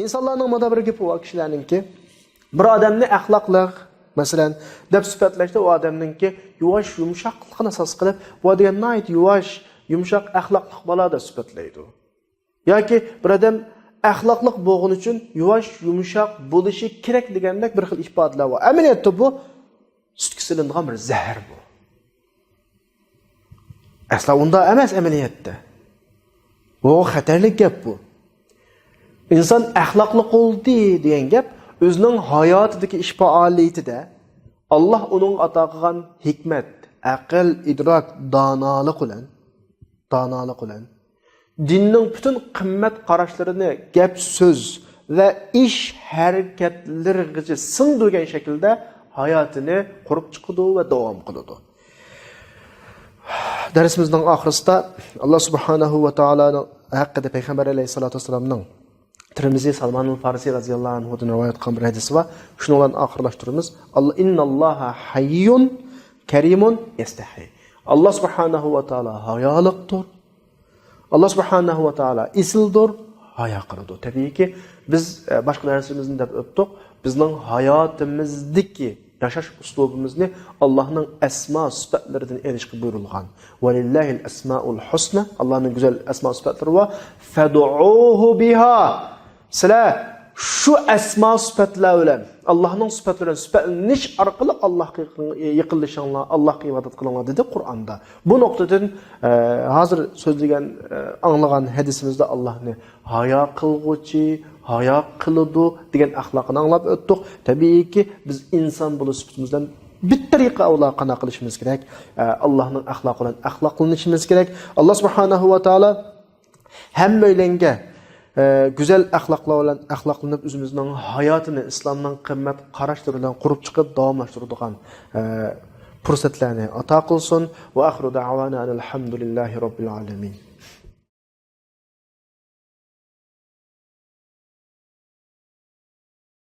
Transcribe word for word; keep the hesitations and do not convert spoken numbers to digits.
ئىنسانلارنىڭ مۇنداق بىر گېپى بار كىشىلەرنىڭكى، بىر ئادەمنى ئەخلاقلىق، مەسىلەن، دەپ سۈپەتلەشتە ئۇ ئادەمنىڭكى يۇۋاش، يۇمشاقلىقىنى ئاساس قىلىپ، بۇ دېگەن ناھايىتى يۇۋاش، يۇمشاق ئەخلاقلىق بالا دەپ سۈپەتلەيدۇ. ياكى بىر ئادەم ئەخلاقلىق بولغىنى ئۈچۈن يۇۋاش، يۇمشاق بولۇشى كېرەك دېگەندەك بىر خىل ئىپادىلەر بار. ئەمەلىيەتتە بۇ سۈتكە سېلىنغان بىر زەھەر بۇ. ئەسلا ئۇنداق ئەمەس ئەمەلىيەتتە. بۇ خەتەرلىك گەپ بۇ. ئىنسان ئەخلاقلىق بولدى دېگەن گەپ ئۆزىنىڭ ھاياتىدىكى ئىش پائالىيىتىدە ئاللا ئۇنىڭغا ئاتا قىلغان ھېكمەت، ئەقىل، ئىدراك، دانالىق بىلەن، دانالىق بىلەن دىننىڭ پۈتۈن قىممەت قاراشلىرىنى گەپ، سۆز ۋە ئىش ھەرىكەتلىرىگىچە سىڭدۈرگەن شەكىلدە ھاياتىنى قۇرۇپ چىقىدۇ ۋە داۋام قىلىدۇ. دەرسىمىزنىڭ ئاخىرىسىدا ئاللا سۇبھانەھۇ ۋە تائالانىڭ ھەققىدە پەيغەمبەر ئەلەيھىسسالاتۇ ۋەسسالامنىڭ تىرمىزى سالمانۇل فارسى رەزىياللاھۇ ئەنھۇدىن رىۋايەت قىلغان بىر ھەدىسى بار. شۇنىڭ بىلەن ئاخىرلاشتۇرىمىز. ئاللا، ئىنناللاھا ھەييۇن كەرىمۇن يەستەھىي. ئاللا سۇبھانەھۇ ۋە تائالا ھايالىقتۇر. ئاللا سۇبھانەھۇ ۋە تائالا ئېسىلدۇر، ھايا قىلىدۇ. تەبىئىيكى، بىز، ئە، باشقا دەرسىمىزدە دەپ ئۆتتۇق. بىزنىڭ ھاياتىمىزدىكى ياشاش ئۇسلۇبىمىزنى ئاللانىڭ ئەسما سۈپەتلىرىدىن ئېلىشقا بۇيرۇلغان. ۋەلىللاھىل ئەسمائۇل ھۇسنا، ئاللانىڭ گۈزەل ئەسما سۈپەتلىرى بار. فەدئۇھۇ بىھا. سىلەر شۇ ئەسما سۈپەتلەر بىلەن، ئاللانىڭ سۈپەتلىرى بىلەن سۈپەتلىنىش ئارقىلىق ئاللاغا يېقىنلىشىڭلار، ئاللاغا ئىبادەت قىلىڭلار، دېدى قۇرئاندا. بۇ نۇقتىدىن، ئە، ھازىر سۆزلىگەن، ئە، ئاڭلىغان ھەدىسىمىزدە ئاللانى ھايا قىلغۇچى، ھايا قىلىدۇ دېگەن ئەخلاقىنى ئاڭلاپ ئۆتتۇق. تەبىئىيكى، بىز ئىنسان بولۇش سۈپىتىمىز بىلەن بىر تەرىقە ئەۋلا قانداق قىلىشىمىز كېرەك؟ ئە، ئاللانىڭ ئەخلاقى بىلەن ئەخلاقلىنىشىمىز كېرەك. ئاللا سۇبھانەھۇ ۋە تائالا ھەممەيلەنگە، ئە، گۈزەل ئەخلاقلار بىلەن ئەخلاقلىنىپ، ئۆزىمىزنىڭ ھاياتىنى ئىسلامنىڭ قىممەت قاراشلىرى بىلەن قۇرۇپ چىقىپ داۋاملاشتۇرىدىغان، ئە، پۇرسەتلەرنى ئاتا قىلسۇن. ۋە ئاخىرۇ دەئۋانا ئەنىل ھەمدۇلىللاھى رەببىل ئالەمىن.